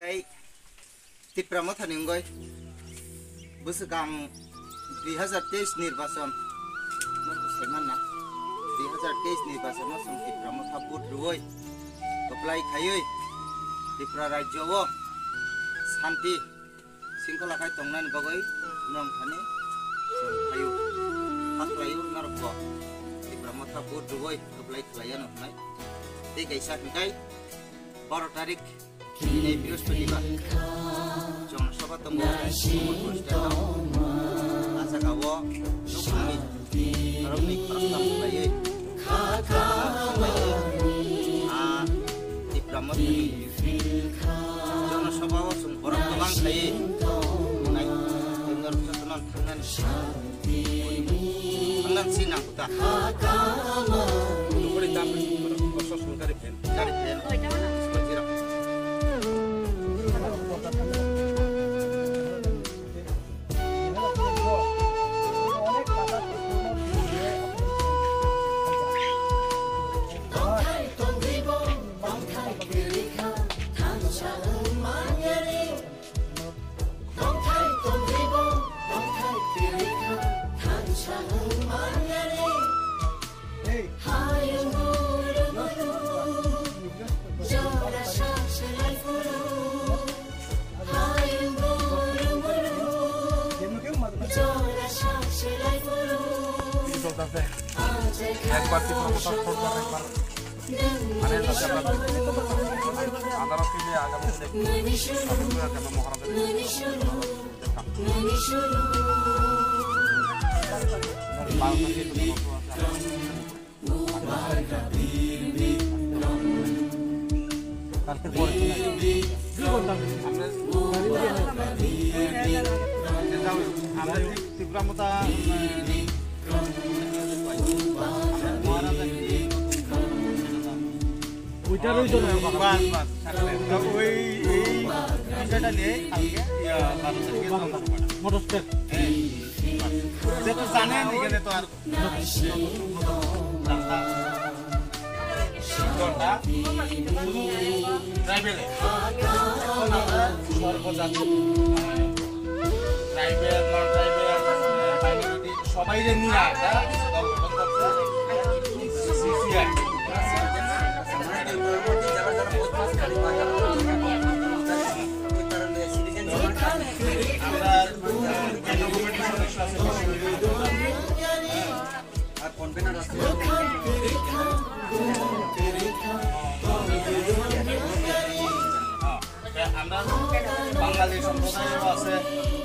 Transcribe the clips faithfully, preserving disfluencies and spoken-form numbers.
Tei Tipra Motha ni wngwi bwswk ang dui hazar teis nirbachon no bwsai manna. Dui hazar teis nirbachon no chwng Tipra Motha vote rwwi apply khaiwi Tripura rajyo o santi singkhola khai tongnani bagwi nwng thani chwng phaio. Hakhlaio norokbo Tipra Motha vote rwwi apply khlaiya no hwnwi. Tei kaisa hwnkhe baro tarik Tini Brihospatibar Jonosabha tongo, Umorpur Stadium o. A jaga o nukmani khoroknwi khoroktham khlaiwi a Tipra Mothani Jonosabha o chwng borok kwbang khaiwi wngnai. Tei norok jotono thangnani, thangnani si nangkukha. Nukuri tam, borok kosok sungkari phen. Gari phen. Sojira. একবার ত্রিপুরা মোটর সরকার একবার মানে যাতে আমরা আদালত থেকে আগামী দিনে সতর্ক থাকতে হবে মহারাজের। কালকের পরে কি বলতাম? আমরা, আমরা ত্রিপুরা মোতা, মহারাজা ওইটার ওই জন্য বাস, বাস, থাকবে। তো ওই, এই বিষয়টা নিয়ে কালকে, ইয়া, বারো তারিখে মোটর স্টেট। হ্যাঁ, বাস। সে তো জানেন, এখানে তো আর সিদ্ধান্ত শুধু ট্রাইবেল। এখন আমরা সর্বজাতি, ট্রাইবেল, নন ট্রাইবেল, মাইনরিটি, সবাইরে নিয়ে একটা দল গঠন করছে সিসিআই। আমরা কেন্দ্রীয় কমিটির সদস্য আছে। আর কনভেনার আছে। আমরা বাঙালি সম্প্রদায়ও আছে।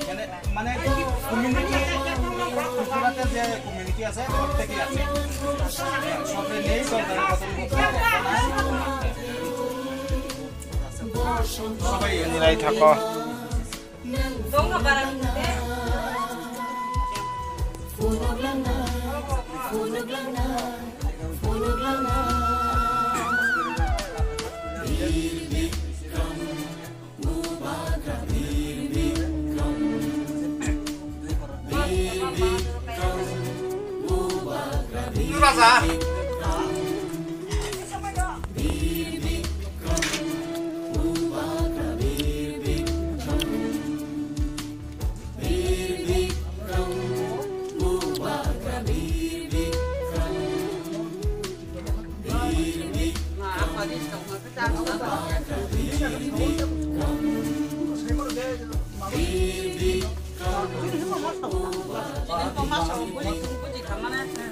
মানে, মানে কমিউনিটি, ত্রিপুরাতে যে কমিউনিটি আছে, প্রত্যেকেই আছে। সবে নেই, সরকারের কথা বলতে হবে। সবাই মিলাই থাকো। Raja.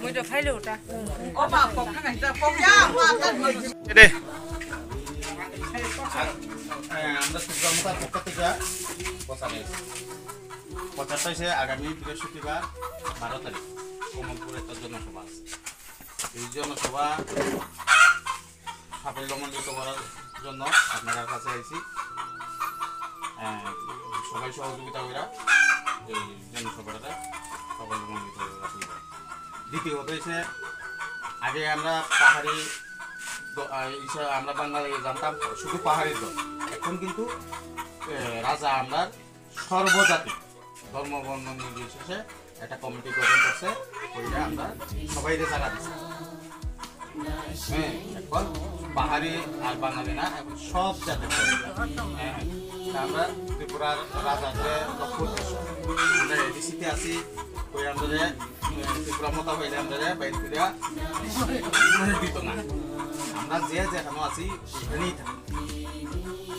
Muido phaile uta. Ede. Eh, আমরা ত্রিপুরা মোতার পক্ষ থেকে প্রচার হয়েছে। প্রচারটা হয়েছে আগামী বৃহস্পতিবার বারো তারিখ কমলপুরে একটা জনসভা আছে। এই জনসভা সাফল্যমণ্ডিত করার জন্য আপনার কাছে আইছি। আহ, সবাই সহযোগিতা করা এই জনসভাটা সাফল্যমণ্ডিত করা। দ্বিতীয়ত হচ্ছে আগে আমরা পাহাড়ি দ-, আহ, ইসে আমরা বাঙালি জানতাম শুধু পাহাড়ি দল, এখন কিন্তু, আহ, রাজা আমরা সর্বজাতি, ধর্ম, বর্ণ নির্বিশেষে একটা কমিটি গঠন করছে, ওইটা আমরা সবাইকে জানা দিচ্ছি। হ্যাঁ, এখন পাহাড়ি আর বাঙালি না, এখন সব জাতির দল। হ্যাঁ। আমরা ত্রিপুরার রাজা যে লক্ষ্মণ, আমরা এডিসিতে আছি, ওই আমরা যে, এ, ত্রিপুরা মতা হইলে আমরা যে বাইরে ফিরে দিত না। আমরা যে যেখানে আছি, এখানেই থাকি।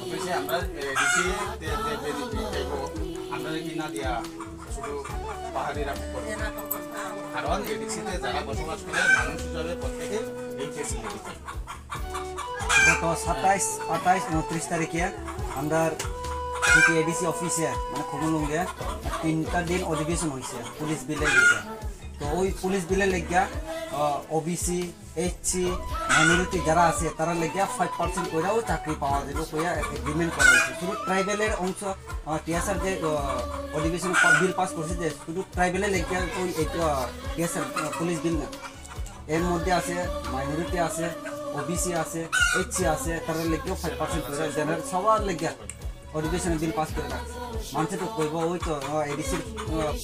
অফিসে আমরা এডিসি তে, তে, তে, তে, তে, আমরা কি না দিয়া শুধু পাহাড়িরা করবো। কারণ এডিসিতে যারা বসবাস করে, মানুষ হিসাবে প্রত্যেকে এই ফেসিলিটি পায়। গত সাতাইশ, আঠাইশ, ঊনত্রিশ তারিখে আমরা সিটি এডিসি অফিসে, মানে, খুবলুঙ্গে তিনটা দিন অধিবেশন হয়েছে পুলিশ বিলের বিষয়ে। তো ওই পুলিশ বিলের লেগিয়া, আহ, ওবিসি, এইচসি, মাইনরিটি যারা আছে, তারা লেগিয়া ফাইভ পার্সেন্ট কইরাও চাকরি পাওয়া যাবে কইয়া এগ্রিমেন্ট করা হয়েছে। শুধু ট্রাইবেলের অংশ, আহ, টিএসআর যে, আহ, অধিবেশন পা-, বিল পাস করছে, যে শুধু ট্রাইবেলের লেগিয়া ওই, এই, আহ, টিএসআর, আহ, পুলিশ বিল না। এর মধ্যে আছে মাইনরিটি আছে, ওবিসি আছে, এইচসি আছে, তারা লেগেও ফাইভ পার্সেন্ট করে জেনারেল সবার লেগে অধিবেশনে বিল পাস করে রাখছে। মানুষে তো কইব, ওই তো, আহ, এডিসির, আহ,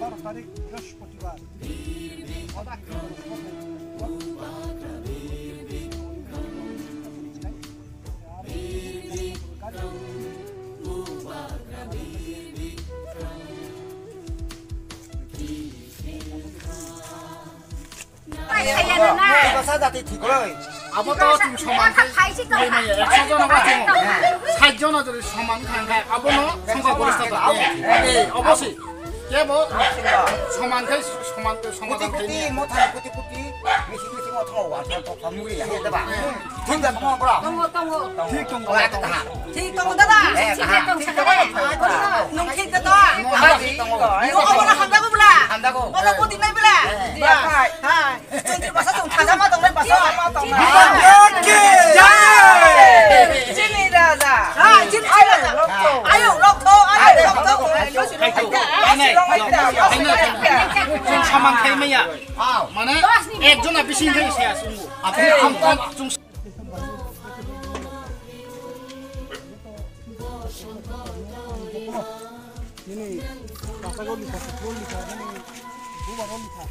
বারো তারিখ বৃহস্পতিবার। Basa jati thik loi. Abo to chwng soman khe, ekso jon abo chwng, sat jon jodi soman kha khe abono songkha gorista ta. Ei, obosoi. Kebo soman khe soman, soman khe. Kuti kuti, motha kuti kuti, misi misi motha wa, to family ya, ya ba. Thik da tong bro. Tongo, tongo. Thik tongo. Thik tongo dada. Thik tongo. Nung thik da to. Nung thik tongo. Nung obo na hamda ko bla. Hamda ko. Obo ko dinai bla. Hai. Hai. Chundri basa chung thaja ma tongnai basa ma tongnai. Bhagwan ki jai. Chini raja. Hai, chini raja. Ayo, lokto, ayo, lokto. Chwng soman khai maya. Mane ekjona bising khai se asung. Apni khamkam chung. Nini basa go likha, go likha, nini buba go likha.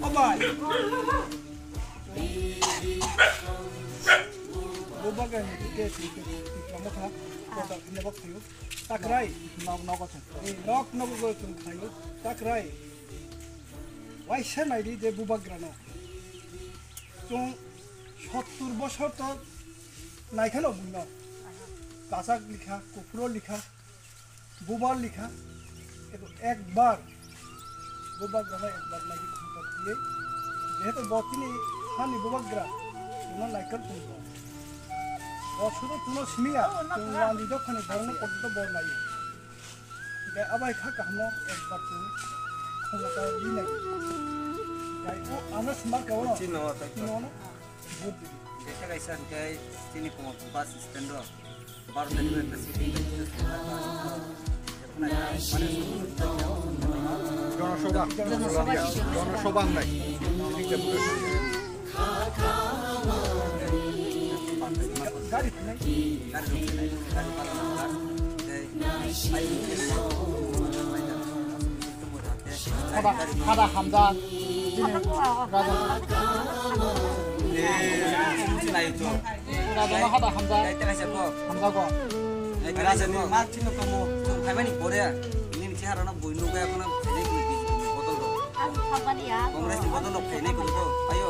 O bai. Bo bagan ni ke ti ke ti kamo kha. Ko ta ne bak thayo. Takrai nok nok ko. Nok nok ko chung thayo. Takrai. Waisa nai di je bubagra no. Chung sottur bosor to nai kheno buino. Kasak likha, kupro likha. Bubar likha, ebo ekbar bubagra no ekbar nai khumta diye. Jehetu bo chini hani bubagra, chwngno naikar khumta. Bo sudu chwngno simiya, chwng wandi dophani borokno porjonto bo naiyo. Gai abai kha kaham no ekbar chwng khumta ri nai. Gai o ano sima ka ono. Chini ono. Kaisa kaisa hwnkhe chini Kamalpur bus stand o baro tarikh o ekta sitting bai khe jonosabha, jonosabha wngnai. Gari phinai. Gari rok phinai, gari bus wngnai. Tei Hada, hada hamjak. Raja. Raja no hada hamjak. Hamjago. Raja ni mak chino kamo, chwng phaimani pore, nini chehara no bui nugwi, aphano phainai kunu botol rok. Congress ni botol rok phainai kunu to, ayo.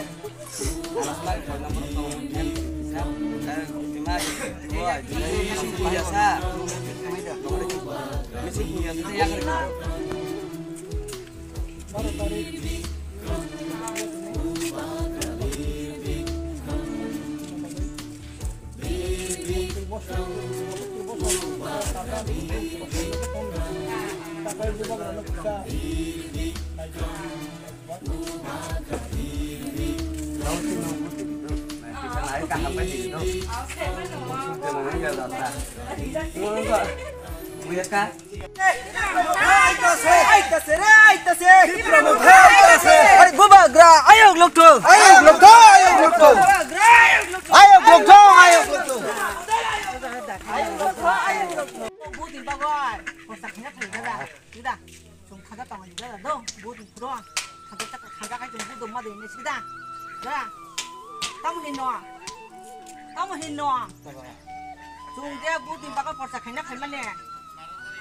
Ari bubagra, ayok lokthung. Ayok lokthung, ayok lokthung. Ayok lokthung, ayok lokthung. Buti bagoi, kosa khina thai dada. Sida, sum khaja tong ni dada do. Buti puro. Khaja tak khaja kai jung budo ma de ne sida. Da. Tamo hinno. Tamo hinno. Sum de buti bagoi kosa khina khai mane.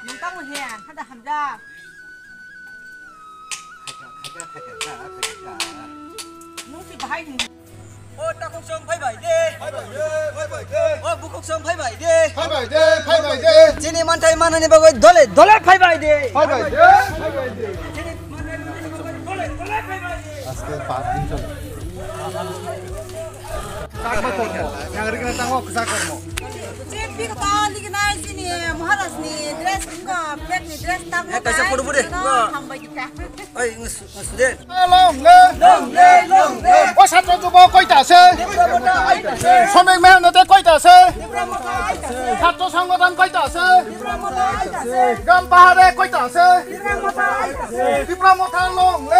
Nung tamo hin, hada hamja. Nung si bahai hin. O takhuk song phai bai de. Phai bai de, phai bai de. O bukhuk song phai bai de. Phai bai de, phai bai de. Chini manthai manani bagoi dole dole phai bai de. Phai bai de, phai bai de. Chini manthai manani bagoi dole dole phai bai de. আজকে পাঁচ দিন চলে। Chakma kormo, nangri kena tango kwchak kormo. Chini bigoto liginai chini Maharaj ni dress, ingo black ni dress tamo. Eh, kaisa photo bo de. Hambai dikha. Oi, ngus-, ngus de. Long live! Long live, long live! O chhatro jubo koita ase? Shomik Mehanote koita ase? Chhatro Songgothon koita ase? Gram Pahare koita ase? Tipra Motha long live!